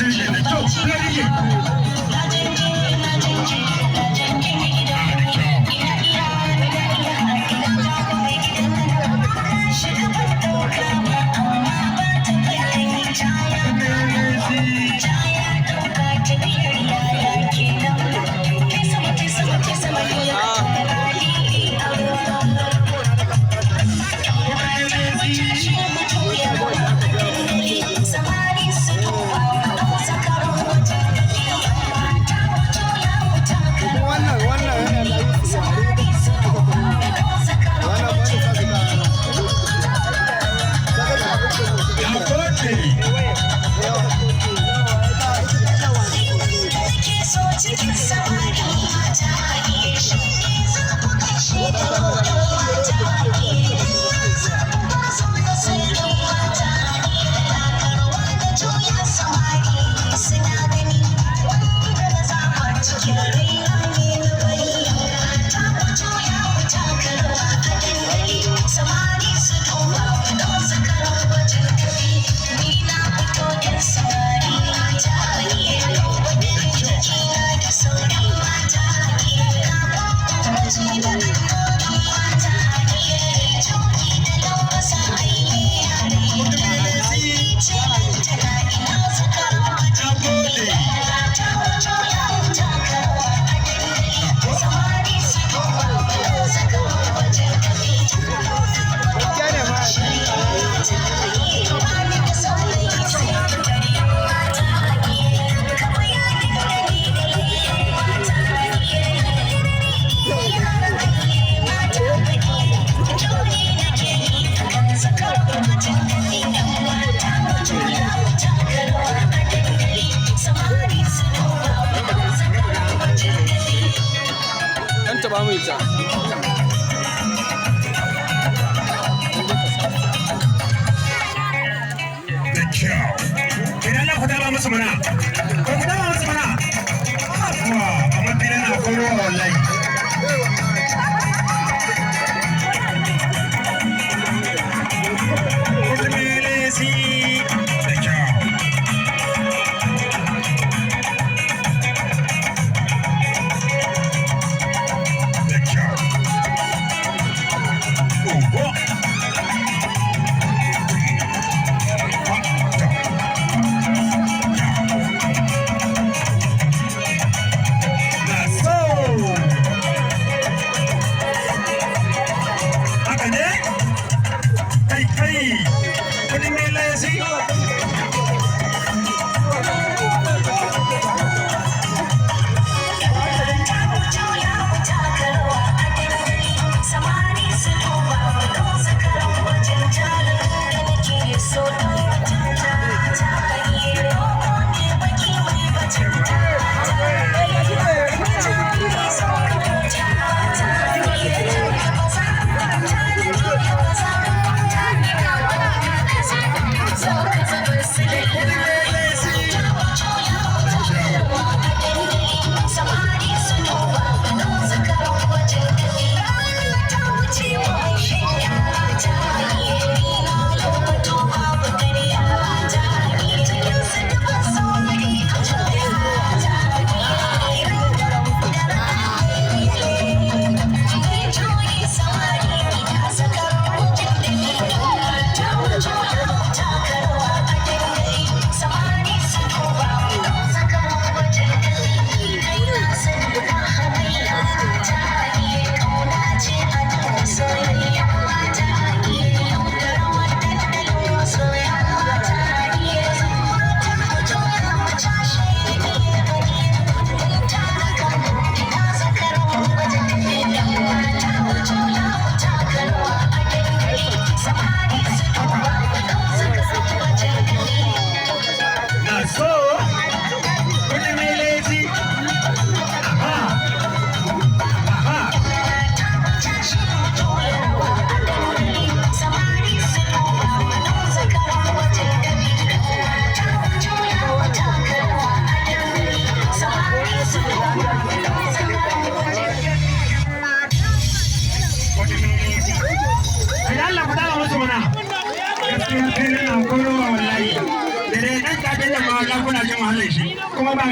Rike da kyau, ya rike. Da kyau. Wannan wannan yana da wannan ba da sa su Ya gode. Ya gode. Gaskiya ne ma. Dan taba mu ita. Da kyau. Idan Allah ku dama musu mana. Ku dama musu mana. Afuwa, amma filin na akwai ruwa wallahi. Kudu da kyau. Da kyau. Oho. Na so. Haka ne? Kai kai. Kudin mai lasi. Na so. Kudin mai lasi. Aha. Aha. Kudin mai lasi. Idan Allah ku dama musu mana. Gaskiya filin na akwai ruwa wallahi. Da dai ɗan kafin nan ma ga Kuna jin wahalar shi kuma ba.